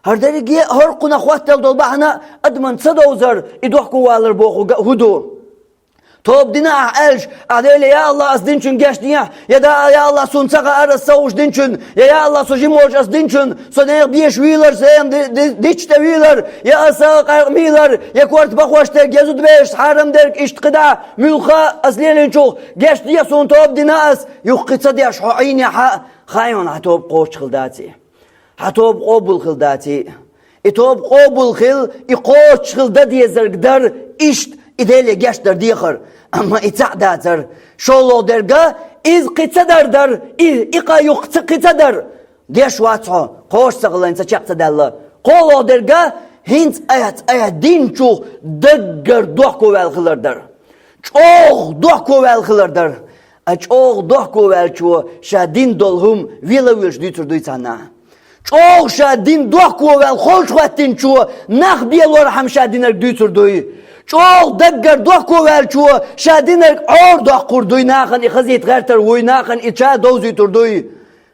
ХӀара дерриге а хӀара кхунах хӀоттал долу бахьана адаман ца довзар, и дохко валар бохург а хӀун ду? Тоба дина ахь аьлча, ахь Деле: «Я АллахӀ, ас динчун гечдехьа», я да, «Я АллахӀ, суна ца хаьара ас ца хууш динчун», я, «Я АллахӀ, со жима волуш ас динчун, со нехан беша вийлар, со нехан ди-, ди-, дичта вийлар, я аса къаьркъа мийлар, я корта бахош дерг, я зудабераш хьарам дерг, иштта кхидӀа, муьлхха ас лелийначух гечдехьа суна тоба дина ас», юха кхин ца деш хьо Ӏийнехь а, хаьий хьуна хьан тоба кхочуш хилла даций. Хьан тоба къобал хилла даций. И тоба къобал хилла, и кхочуш хилла дан дезарг дара иштта и Деле гечдар дехар. Амма и цхьаъ дацара. ШолгӀа дерг а, иза кхин ца дар дара, и, и къа юха ца, кхин ца дара. Деш вац хьо, кхочуш ца хилла, ца чекх ца даьлла. КхоалгӀа дерг а, хӀинца айхьа, айхьа динчух даггара дохко ваьлла хилар дара. ЧӀогӀа дохко ваьлла хилар дара. А чӀогӀа дохко ваьллачо ша дина долу хӀума вела а велаш дуьйцур дуй цхьаннахьа. ЧӀогӀа ша дина дохко ваьлла холчу хӀоьттинчо нах белорхьама ша динарг дуьйцур дуй. ЧӀогӀа даггара дохко ваьллачо ша динарг Ӏора доккхур дуй, нахана и хазийта гӀертар вуй, нахана и ша довзуьйтур дуй.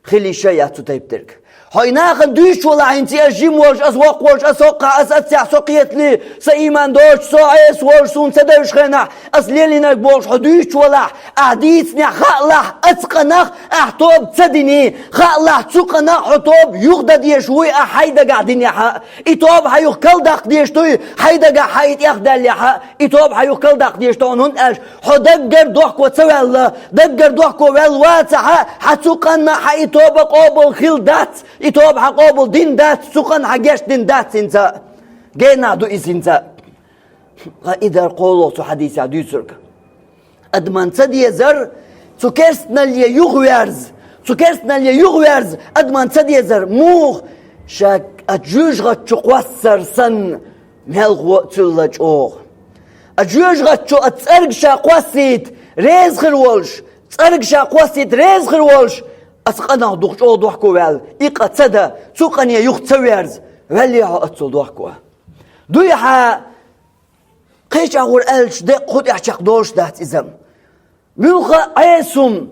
Хила йиш яц цу тайпа дерг. Хьо и нахана дуьйцуш валахь, хӀинца ас жима волуш, ас воккха волуш, ас хӀоккхахь, ас аццехь, со кхетале, сан ийман доцуш, со Ӏеса волуш, суна ца девзачу хенахь ас лелийнарг бохуш хьо дуьйцуш валахь, ахь дийцинехь хаалахь, оцу къинах ахь тоба ца диний, хаалахь, цу къинах хьо тоба юха дан дезаш вуй ахь хьайн дагахь динехь а. И тоба хьан юха калдаккха дезаш дуй, хьайн дагахь хьан и тӀехдаьллехь а. И тоба хьан юха калдаккха дезаш ду хьуна, хӀунда аьлча хьо даггара дохко ца ваьлла, даггара дохко ваьлла вацахь а, хьан цу къинна хьан и тоба къобал хилла дац, и тоба хьан къобал дина дац, цу къинна хьан гечдина дац хӀинца. Генахь ду иза хӀинца. Ткъа и дара кхоалгӀа цу хьадисехь дуьйцург. Адаман ца дезар, цу керстаналле юхаверза, цу керстаналле юхаверза, адаман ца дезар, муха ша а жоьжахати чу кхоссар санна, мелхо а цуьлла чӀогӀа. А жоьжахати чу а цӀерга ша кхоссийта реза хир волуш, цӀерга ша кхоссийта реза хир волуш, оцу къинах дукха чӀогӀа дохко ваьлла, и къа ца дан, цу къине юха ца верза, ваьллий хьо оццул дохко? Дуй хьан, кхечахьа гӀур аьлча, декъа кху тӀехь чекхдолуш дац иза. Муьлхха а Ӏеса хӀума,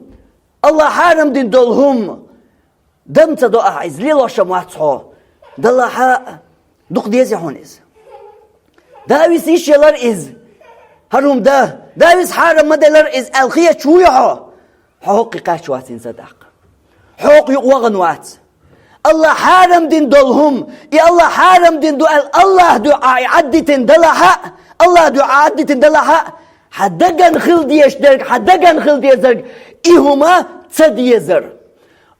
АллахӀа хьарам дина долу хӀума, дан ца до ахь иза, лелош а ма вац хьо. Далахь а, дукха дезий хьуна иза? Давис йиш елара иза, хӀара хӀума дан, Давис хьарам ма делара иза аьлла хеташ вуй хьо? Хьо хӀокху кхаьчна вац хӀинца тӀаккха. Хьо хӀокху юкъа вахана вац. АллахӀа хьарам дина долу хӀума, и АллахӀа хьарам дина ду аьлла, АллахӀан дуьхьа Ӏа и Ӏаддитина далахь а, АллахӀан дуьхьа Ӏа Ӏаддитина далахь а, хьан дагана хила дезаш дерг, хьан дагана хила дезарг, и хӀума ца дезар.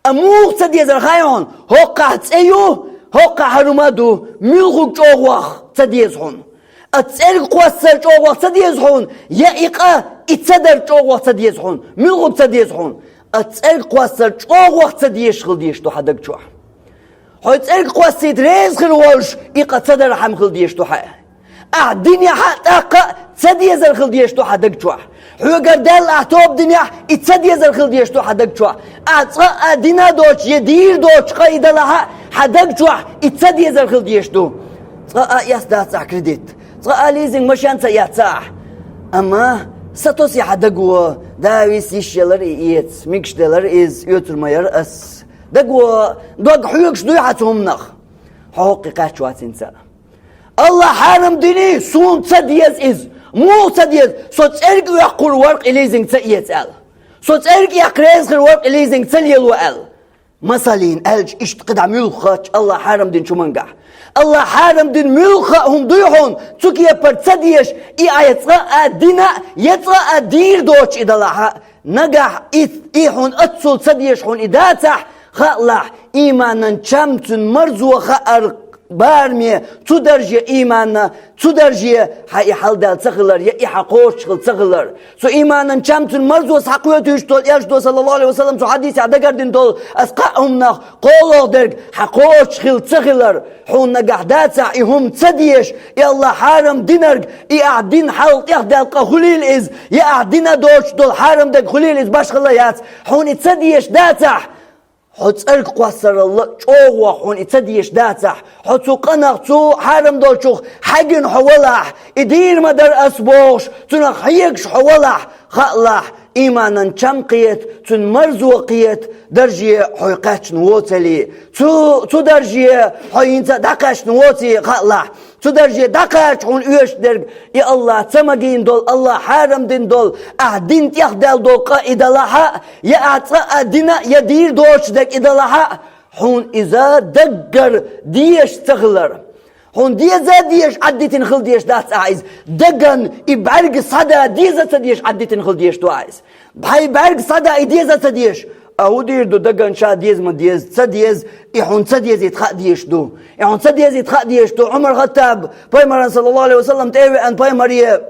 А муха ца дезар хаьий хьуна? ХӀокхахь цӀе ю, хӀокхахь хӀара хӀума а ду, муьлхарг чӀогӀа ваха ца деза хьуна? А цӀерга кхоссар чӀогӀа ваха ца деза хьуна, я и къа, и ца дар чӀогӀа ваха ца деза хьуна? Муьлхарг ца деза хьуна? А цӀерга кхоссар чӀогӀа ваха ца дезаш хила дезаш ду хьан даг чохь. Хьо цӀерга кхоссийта реза хир волуш, и къа ца дархьама хила дезаш ду хьан. Ахь динехь а, тӀаккха а ца дезар хила дезаш ду хьан даг чохь. Хьоьгара даьлла ахь тоба динехь, и ца дезар хила дезаш ду хьан даг чохь. Ахь цкъа а дина доцуш, я дийр доцуш къа и далахь а, хьан даг чохь и ца дезар хила дезаш ду. Цкъа а эцна дац ахь кредит, цкъа а лизинг машен ца эцна ахь. Амма сатосий хьан даго, Давис йиш елара и эца, мегаш делара иза, оьцур ма яра ас. Даго, дог хьоьгуш дуй хьан цу хӀуманах? Хьо хӀокхе кхаьчна вац хӀинца. АллахӀа хьарам диний, суна ца деза иза. Муха ца деза? Со цӀерга оьккхур вара-кх и лизинг ца эца аьлла. Со цӀерга эккха реза хир вара-кх и лизинг ца лело аьлла. Масална аьлча, иштта кхидӀа муьлххача АллахӀа хьарам динчу хӀумангахь. АллахӀа хьарам дина муьлхха а хӀума дуй хьуна, цу кепара ца дезаш, и Ӏа я цкъа а дина, я цкъа а дийр доцуш и далахь а, нагахь и, и хьуна оццул ца дезаш хьуна и дацахь, хаалахь, ийманан чам цуьнан марзо хаар бараме, цу дарже иманна, цу дарже хьа и хьалдал ца хилар, я и хьа кхочушхил ца хилар. Цу иманан чам цун марзо схьакхоьтуьйтуш долу Элчано, саллаллаху алейхи ва саллам, цу хьадисехь дагардина долу, ас кхаа хӀуманах кхоалгӀа дерг хьа кхочушхил ца хилар. Хьуна нагахь дацахь и хӀума ца дезаш, и Аллах хьарам динарг, и ахь дина хьал тӀехдаьлла къа хуьлийла иза, я ахь дина доцуш долу хьарам дерг хуьлийла иза, башхалла яц. Хьуна и ца дезаш дацахь, хьо цӀерга кхоссаралла чӀогӀа хьуна и ца дезаш дацахь, хьо цу къинах, цу хьарам долчух хьегна хьо валахь, и дийр ма дара ас бохуш, цунах хьегаш хьо валахь, хаалахь, иманан чам кхета, цуьнан марзо кхета, дарже хьо кхаьчна воцале. Цу, цу дарже хьо хӀинца а дӀакхаьчна воций, хаалахь. Цу дарже дӀакхача хьуна оьшуш дерг, и Аллах ца магийна долу, Аллах хьарам дина долу, ахь дина тӀехдаьлла долу къа и далахь а, я ахь цкъа а дина, я дийр доцуш дерг и далахь а, хьуна иза даггара дезаш ца хилар. Хьуна деза а дезаш Ӏаддитина хила дезаш дац ахь иза. Даган и бӀаьрг схьадан деза а ца дезаш Ӏаддитина хила дезаш ду ахь иза. Хьайн бӀаьрг схьадан и деза а ца дезаш. А хӀун дийр ду, даган ша деза ма деза, ца деза, и хьуна ца дезийта хаа дезаш ду. И хьуна ца дезийта хаа дезаш ду. Ӏумар Хаттаб, пайхамаран, саллаллаху алейхи ва саллам, тӀе а веана пайхамаре,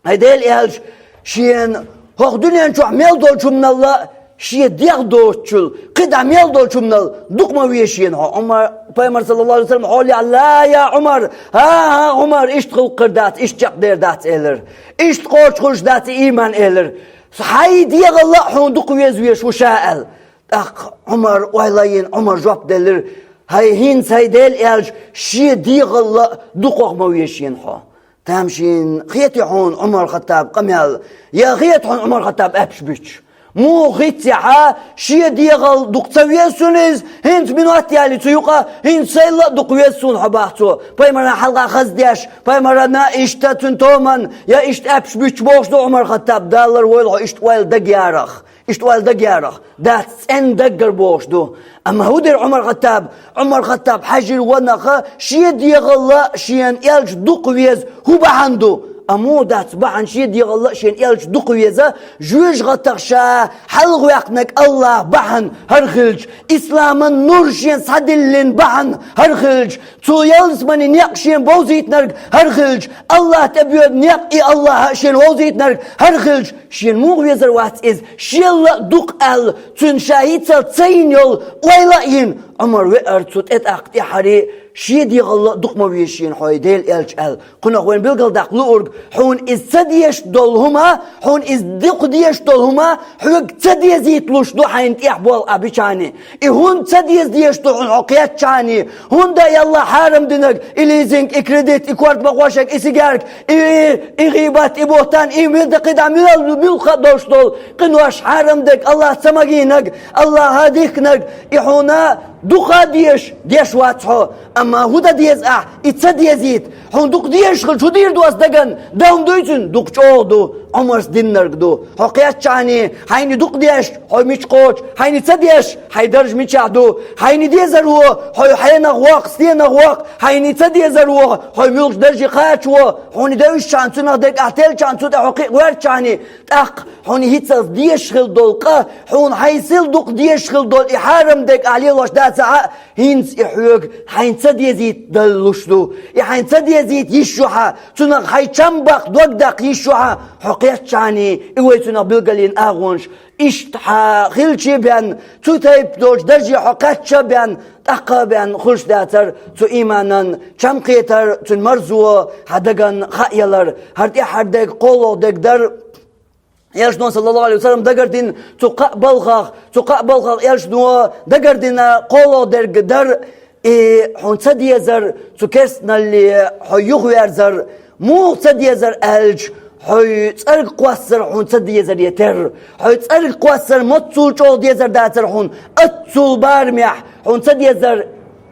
хьайн Дела аьлча, шена хӀокху дуьнен чохь мел долчу хӀуманалла шен дегӀ доцучул, кхидӀа мел долчу хӀуманал дукха ма ве шена хьо. Ӏумар, пайхамар, саллаллаху алейхи ва саллам, хьолехь: «Ла, я Ӏумар, хӀа, хӀа, Ӏумар, иштта хилла хир дац, иштта чекхдер дац», — элира. «Иштта кхочушхуьлуш дац и ийман», — элира. «Хьайн дегӀалла а хьуна дукха веза веш ву ша», — аьлла. ТӀаккха Ӏумар, ойла йина, Ӏумар жоп делира: «ХӀай, хӀинца, хӀай Дела аьлча, шен дегӀалла а дукхах ма ве шена хьо». Тамашийна хетий хьуна Ӏумар Хаттаб къамел? Я хета хьуна Ӏумар Хаттаб аьшпаш буьтуш? Муха хиццехьа, шен дегӀалла дукха ца веза суна иза, хӀинца минот ялий цу юкъа, хӀинца сайла а дукха веза суна хьо, бах цо. Пайхамарна хьалха хаза деш, пайхамарна иштта цуьнан томан, я иштта аьшпаш буьтуш бохуш ду Ӏумар Хаттаб, Далла войла хьо иштта ойла дагъярах. Иштта ойла дагъярах. Дац, цӀена даггара бохуш ду. Амма хӀун дира Ӏумар Хаттаб? Ӏумар Хаттаб хьаьжира ванаха, шен дегӀалла а шена элча дукха веза хӀун бахьана ду? Амма муха дац бахьана шен дегӀалла а шена элча дукха веза? Жоьжахатех ша хьалхаваьккхинарг Аллах бахьана хӀара хилча, исламан нур шена схьадиллина бахьана хӀара хилча, цу ялсаманин некъ шена бовзийтинарг хӀара хилча, Аллах тӀебоьду некъ и Аллаха шена вовзийтинарг хӀара хилча, шена муха везар вац иза, шелла а дукха аьлла, цуьнан ша хӀинццалц ца йина йолу ойла а йина, Ӏумар веара цу тӀетӀаккха тӀаьххьара, шен дегӀалла а дукха ма веза шена хьо, хӀай Дела элча, аьлла. Кхунах вайна билгалдаккха луург, хьуна иза ца дезаш долу хӀума, хьуна иза дукха дезаш долу хӀума, хьоьга ца дезийта луш ду хьайна тӀехь болу ахь бичхьана. И хӀунда ца деза дезаш ду хьуна хьо кхеччхьана? ХӀунда Аллах хьарам динарг, и лизинг, и кредит, и корта бакъошъерг, и сигарка, и, и гӀийбат, и бухӀтан, и муьлхха кхидӀа мел муьлхха а долуш долу къинош, хьарам дерг, Аллах ца магийнарг, Аллаха дихкинарг, и хьуна дукха дезаш, деш вац хьо, амма хӀун дан деза ахь, и ца дезийта? Хьуна дукха дезаш хилча, хӀун дийр ду ас дагана? Дан хӀума дуй цуьнан? Дукха чӀогӀа ду, Ӏумарс диннарг ду. Хьо кхеччхьана, хьайна дукха дезаш, хьо мича кхочу, хьайна ца дезаш, хьайн дарж мичахь ду, хьайна дезар ву, хьо хьенах воккху, стенах воккху, хьайна ца дезар ву, хьо муьлххачу дарже кхача ву, хьуна девзачхьана, цунах дерг ахь теллачхьана, цу тӀе хьо кхин а гӀоьртчхьана, тӀаккха хьуна хӀинццалц дезаш хила долу къа, хьуна хьайн сел дукха дезаш хила долу и хьарам дерг ахь лелош дацахь а, хӀинца и хьоьга хьайна ца дезийта дала луш ду. И хьайна ца дезийта йиш ю хьан, цунах хьайн чам баккха, дог даккха йиш ю хьан, хьо кхеччхьана, и вай цунах билгалйина агӀонаш. Иштта хьан хилча а бен, цу тайпа долчу дарже хьо кхаьчча а бен, тӀаккха а бен хуьлуш дацара цу ийманан чам кхетар, цуьнан марзо хьан дагана хаа ялар. ХӀара тӀаьххьара дерг кхоалгӀа дерг дара. Элчано, саллаллаху алейхи ва саллам, дагардина цу кхаа балхах, цу кхаа балхах Элчано дагардина кхоалгӀа дерг дара, и хьуна ца дезар, цу керстаналле хьо юхаверзар. Муха ца дезар аьлча, хьо цӀерга кхоссар хьуна ца дезаре терра. Хьо цӀерга кхоссар маццул чӀогӀа дезар дацара хьуна, аццул барамехь хьуна ца дезар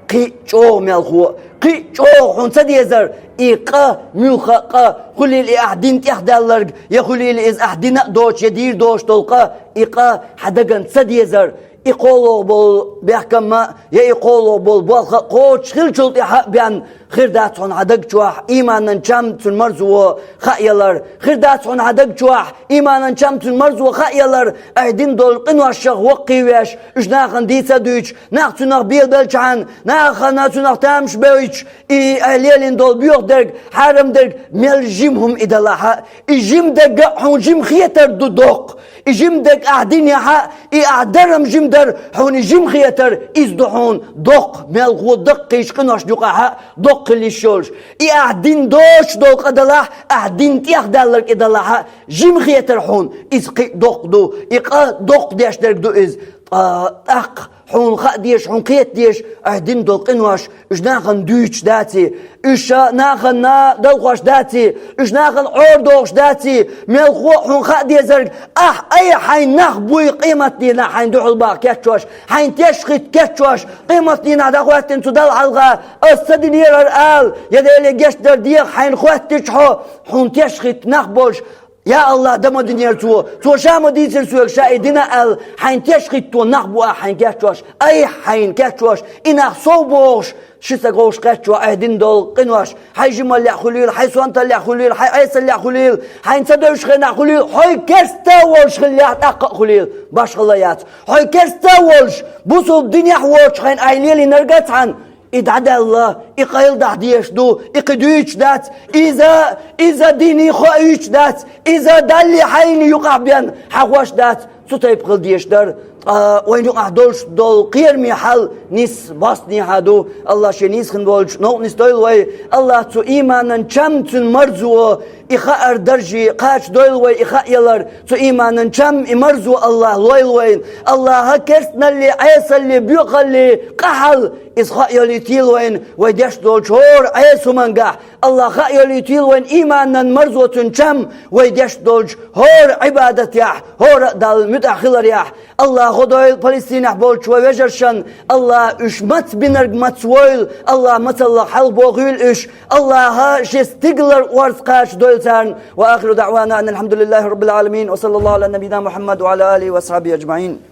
кхин а чӀогӀа мелхо, кхин а чӀогӀа хьуна ца дезар, и къа, муьлхха а къа, хуьлийла и ахь дина тӀехдаьлларг, я хуьлийла иза ахь дина а доцуш, я дийр доцуш долу къа, и къа хьан дагана ца дезар, И кхоалгӀа бола бехкам а, я и кхоалгӀа бола болх а кхочуш хиллачул тӀаьхьа а бен, хир дац хьуна хьан даг чохь ийманан чам, цуьнан марзо хаа ялар, хир дац хьуна хьан даг чохь ийманан чам, цуьнан марзо хаа ялар, айхьа дина долу къиношах ваккхий веш, уьш нахана дийца а дуьйцуш, нах цуьнах белабелчхьана, нахана цуьнах тамаш бевча, и айхьа лелийна долу боьха дерг, хьарам дерг, мел жима хӀума и далахь а, и жима дерг а хьуна жима хетар ду доккха. И жима дерг ахьа динехь а, и ахьа дарам жима дар, хьуна и жима хетар, иза ду хьуна доккха, мелхо даккхийчу къиношна юкъахь а доккха хила йиш йолуш. И ахьа дина доцуш долу къа далахь, ахьа дина тӀех далларг и далахь а, жима хетар хьуна, иза кхин а доккха ду, и къа доккха деш дерг ду иза. Ткъа тӀаккха хьуна хаа дезаш, хьуна кхета дезаш, айхьа дина долу къинош, уьш нахана дуьйцуш даций, уьш нахана далхош даций, уьш нахана Ӏора дохуш даций, мелхо а хьуна хаа дезарг, ахь айхьа хьайн нах буй къематдийнахь хьайн дуьхьал баха кечдеш, хьайн тешхийтта кечдеш, къематдийнахь дӀахӀоьттина цу Далла хьалха, ас ца динера хӀара ала, я Деле гечдар деха хьайна хоьттича хьо, хьуна тешхийтта нах болуш, я АллахӀ, дан ма динера цо, цо ша ма дийцира соьга ша и дина аьлла, хьайна тешхийтта нах бу ахь хьайна кечдеш, айхьа хьайна кечдеш, и нах сов бохуш, ши стаг вовшах кхетчо, айхьа дина долу къинош, хьайн жималлехь хуьлийла, хьайн сонталлехь хуьлийла, хьайн Ӏесаллехь хуьлийла, хьайна ца девзаш хенахь хуьлийла, хьо керста а волуш хиллехь, тӀаккха а хуьлийла, башхалла яц. Хьо керста а волуш, бусулба динехь воцуш хьайна айхьа лелийнарг а цхьаьна, и дӀадаьлла, и къайладахьа дезаш ду, и кхин дуьйцуш дац, иза, иза диний хоуьйтуш дац, иза Даллий хьайний юкъахь бен хьахош дац, цу тайпа хила дезаш дара. Ткъа вайна юкъахь долуш долу кхераме хьал нийса бӀостанехьа ду, АллахӀ шен нийса хин волчу новкъа нисдойла вай, АллахӀ цу ийманан чам, цуьнан марзо, и хаар даржий кхачадойла вай, и хаа ялар, цу ийманан чам, и марзо АллахӀ лойла вайна. АллахӀа керстаналле, Ӏесалле, боьхалле, къахьалла иза хаа йолуьйтийла вайна, вай деш долчу хӀора Ӏеса хӀумангахь. АллахӀа хаа йолуьйтийла вайна ийманан марзо, цуьнан чам, вай деш долчу хӀора Ӏибадатехь, хӀора а Далла муьтӀахь хиларехь. АллахӀа гӀо дойла Палестинехь болчу вай вежаршна, АллахӀа уьш маца бинарг маца войла, АллахӀа мацаллах хьалха бохийла уьш, АллахӀа шен стигалара орца кхачадойла царна. وآخر دعوانا أن الحمد لله رب العالمين، وصلى الله على نبينا محمد وعلى آله وأصحابه أجمعين.